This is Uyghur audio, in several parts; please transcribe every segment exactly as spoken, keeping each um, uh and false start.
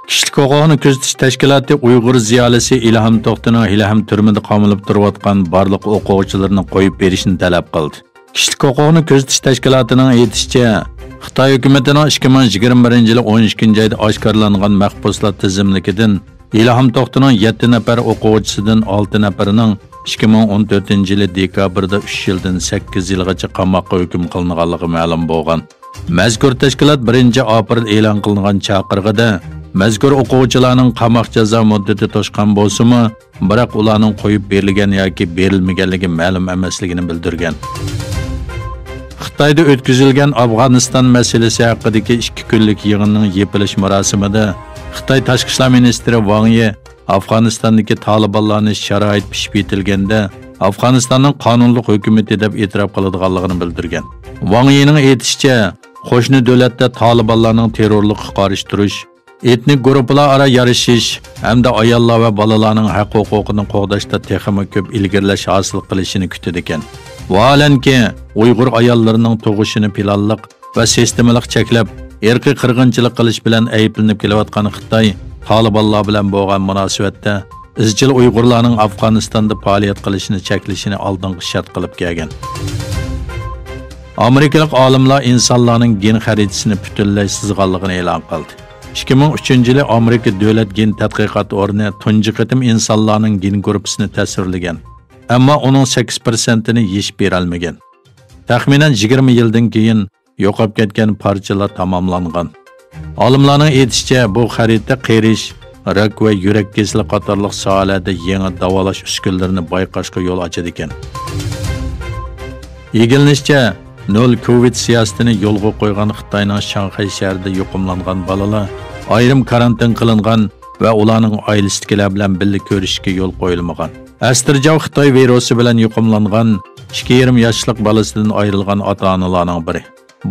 كىشىلىك ھوقۇقنى كۆزىتىش تەشكىلاتى ئۇيغۇر زىيالىيسى ئىلھام توختىنىڭ ھېلىھەم تۈرمىدە قامىلىپ تۇرۇۋاتقان بارلىق ئوقۇغۇچىلىرىنى قويۇپ بېرىشنى تەلەپ قىلدى. كىشىلىك ھوقۇقنى كۆزىتىش تەشكىلاتىنىڭ ئېيتىشىچە، خىتاي ھۆكۈمىتىنىڭ ئىككى مىڭ يىگىرمە بىرىنچى يىلى ئون ئىككىنچى ئايدا ئاشكارىلانغان مەھبۇسلار تىزىملىكىدىن ئىلھام توختىنىڭ يەتتە نەپەر ئوقۇغۇچىسىدىن ئالتە نەپىرىنىڭ ئىككى مىڭ ئون تۆتىنچى يىلى دېكابىردا ئۈچ يىلدىن سەككىز يىلغىچە قاماققا ھۆكۈم قىلىنغانلىقى مەلۇم بولغان. مەزكۇر تەشكىلات بىرىنچى ئاپرېل ئېلان قىلىنغان چاقىرىقىدا، مەزكۇر ئوقۇغۇچىلارنىڭ قاماق جازا مۇددىتى توشقان بولسىمۇ، بىراق ئۇلارنىڭ قويۇپ بېرىلگەن ياكى بېرىلمىگەنلىكى مەلۇم ئەمەسلىكىنى بىلدۈرگەن. خىتايدا ئۆتكۈزۈلگەن ئافغانىستان مەسىلىسى ھەققىدىكى ئىككى كۈنلۈك يىغىننىڭ يېپىلىش مۇراسىمىدا خىتاي تاشقى ئىشلار مىنىستىرى ۋاڭ يى ئافغانىستاندىكى تالىبانلارنى شارائىت پىشىپ يېتىلگەندە ئافغانىستاننىڭ قانۇنلۇق ھۆكۈمىتى دەپ ئېتىراپ قىلىدىغانلىقىنى بىلدۈرگەن. ۋاڭ يىنىڭ ئېيتىشىچە، قوشنا دۆلەتتە تالىبانلارنىڭ تېررورلۇققا قارشى تۇرۇش، ئېتنىك گۇرۇپپىلار ئارا يارىشىش ھەمدە ئاياللار ۋە بالىلارنىڭ ھەق-ھوقۇقىنى قوغداشتا تېخىمۇ كۆپ ئىلگىرىلەش ھاسىل قىلىشىنى كۈتىدىكەن. ۋاھالەنكى، ئۇيغۇر ئاياللىرىنىڭ تۇغۇشىنى پىلانلىق ۋە سىستېمىلىق چەكلەپ، ئىرقىي قىرغىنچىلىق قىلىش بىلەن ئەيىبلىنىپ كېلىۋاتقان خىتاي تالىبانلار بىلەن بولغان مۇناسىۋەتتە ئىزچىل ئۇيغۇرلارنىڭ ئافغانىستاندا پائالىيەت قىلىشىنى چەكلىشىنى ئالدىنقى شەرت قىلىپ كەلگەن. ئامېرىكىلىق ئالىملار ئىنسانلارنىڭ گېن خەرىتىسىنى پۈتۈنلەي سىزغانلىقىنى ئېلان قىلدى. ئىككى مىڭ ئۈچىنچى يىلى ئامېرىكا دۆلەت گېن تەتقىقات ئورنى تۇنجى قېتىم ئىنسانلارنىڭ گېن گۇرۇپپىسىنى تەسۋىرلىگەن، ئەمما ئۇنىڭ سەككىز پىرسەنتىنى يېشىپ بېرەلمىگەن. تەخمىنەن يىگىرمە يىلدىن كېيىن يوقاپ كەتكەن پارچىلار تاماملانغان. ئالىملارنىڭ ئېيتىشىچە، بۇ خەرىتە قېرىش، راك ۋە يۈرەك كېسىلى قاتارلىق ساھەلەردە يېڭى داۋالاش ئۈسكۈنىلىرىنى بايقاشقا يول ئاچىدىكەن. ئىگىلىنىشىچە، نول كوۋىد سىياسىتىنى يولغا قويغان خىتاينىڭ شاڭخەي شەھىرىدە يۇقۇملانغان بالىلار ئايرىم كارانتىن قىلىنغان ۋە ئۇلارنىڭ ئائىلىسىدىكىلەر بىلەن بىللە كۆرۈشۈشكە يول قويۇلمىغان. ئەستىرجاۋ خىتاي ۋىرۇسى بىلەن يۇقۇملانغان ئىككى يېرىم ياشلىق بالىسىدىن ئايرىلغان ئاتا-ئانىلارنىڭ بىرى.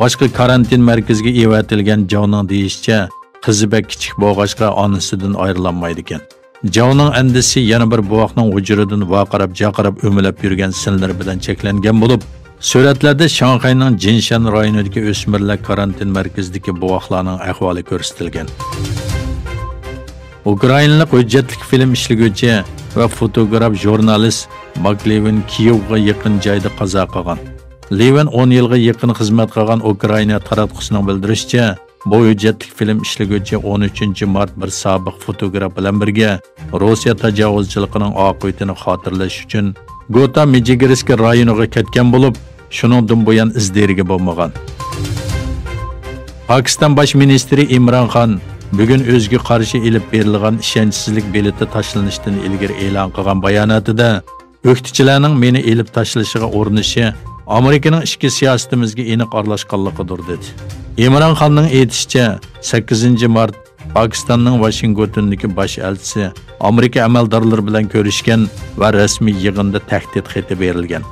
باشقا كارانتىن مەركىزىگە ئېۋەتىلگەن جاۋنىڭ دېيىشىچە، قىزى بەك كىچىك بولغاچقا، ئانىسىدىن ئايرىلالمايدىكەن. جاۋنىڭ ئەندىسى يەنە بىر بوۋاقنىڭ ھۇجرىدىن ۋارقىراپ-جارقىراپ ئۆمىلەپ يۈرگەن سىنلىرى بىلەن چەكلەنگەن بولۇپ، سۈرەتلەردە شاڭخەينىڭ جىنشەن رايونىدىكى ئۆسمۈرلەر كارانتىن مەركىزىدىكى بوۋاقلارنىڭ ئەھۋالى كۆرسىتىلگەن. ئۇكرائىنلىق ھۆججەتلىك فىلىم ئىشلىگۈچى ۋە فوتوگراف، ژۇرنالىست ماك لېۋىن كىيېۋغا يېقىن جايدا قازا قىلغان. لېۋىن ئون يىلغا يېقىن خىزمەت قىلغان ئۇكرائىنا تاراتقۇسىنىڭ بىلدۈرۈشىچە، بۇ ھۆججەتلىك فىلىم ئىشلىگۈچى ئون ئۈچىنچى مارت بىر سابىق فوتوگراف بىلەن بىرگە روسىيە تاجاۋۇزچىلىقىنىڭ ئاقىۋىتىنى خاتىرىلەش ئۈچۈن گوتا مىجىگىرسكى رايونىغا كەتكەن بولۇپ، شۇنىڭدىن بۇيان ئىز دېرىكى بولمىغان. پاكىستان باش مىنىستىرى ئىمران خان بۈگۈن ئۆزىگە قارشى ئېلىپ بېرىلغان ئىشەنچسىزلىك بېلىتى تاشلىنىشتىن ئىلگىرى ئېلان قىلغان باياناتىدا، ئۆكتىچىلەرنىڭ مېنى ئېلىپ تاشلىشىغا ئۇرۇنۇشى ئامېرىكىنىڭ ئىچكى سىياسىتىمىزگە ئېنىق ئارىلاشقانلىقىدۇر، دېدى. ئىمران خاننىڭ ئېيتىشىچە، سەككىزىنچى مارت پاكىستاننىڭ ۋاشىنگتوندىكى باش ئەلچىسى ئامېرىكا ئەمەلدارلىرى بىلەن كۆرۈشكەن ۋە رەسمىي يىغىندا تەھدىت خېتى بېرىلگەن.